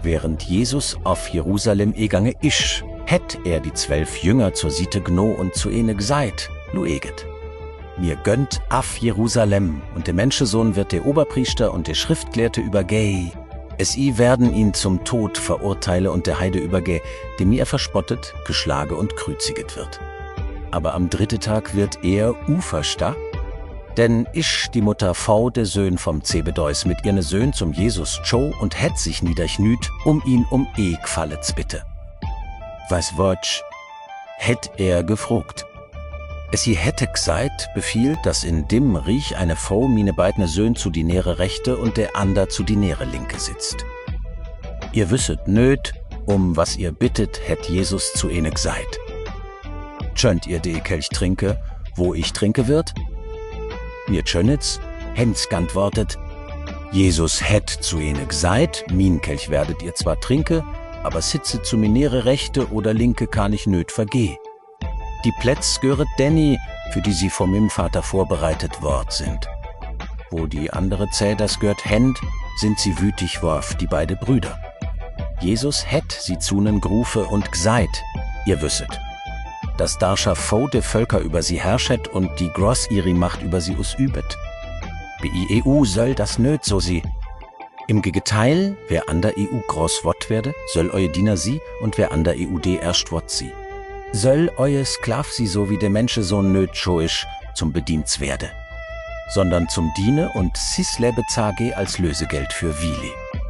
Während Jesus auf Jerusalem egange isch, hätt er die 12 Jünger zur Siete gno und zu ene gseit, lueget. Mir gönnt af Jerusalem, und der Menschensohn wird der Oberpriester und der Schriftgelehrte übergäh. Es i werden ihn zum Tod verurteile und der Heide übergäh, dem er verspottet, geschlage und kreuziget wird. Aber am 3. Tag wird er ufersta, denn isch die Mutter V der Söhn vom Zebedeus mit ihrne Söhn zum Jesus tscho und hätt sich niederchnüt, ihn gefallets bitte. Was wotsch, hätt er gefrogt. Es i hätte gseit, befiehlt, dass in dem Riech eine Frau mine beidne Söhn zu die nähere rechte und der ander zu die nähere linke sitzt. Ihr wisset nöt, was ihr bittet, hätt Jesus zu ene gseit. Schönt ihr de Kelch trinke, wo ich trinke wird? Mir tschönnitz, Hens geantwortet, Jesus hätt zu ene gseit, min Kelch werdet ihr zwar trinke, aber sitze zu minere rechte oder linke kann ich nöt vergeh. Die Plätz gehöret Denny, für die sie vom im Vater vorbereitet wort sind. Wo die andere Zäders gehört händ, sind sie wütig worf, die beide Brüder. Jesus hätt sie zunen grufe und gseit, ihr wüsset, dass darscha Fo de Völker über sie herrschet und die Gross ihre Macht über sie übet. Bi EU soll das nöt so sie. Im Gegenteil, wer an der EU groß wott werde, soll eue Diener sie und wer an der EUD erst wott sie. Soll eue Sklav sie so wie der Menschensohn nöt schoisch zum Bedients werde, sondern zum Diene und Sislebe zage als Lösegeld für Wili.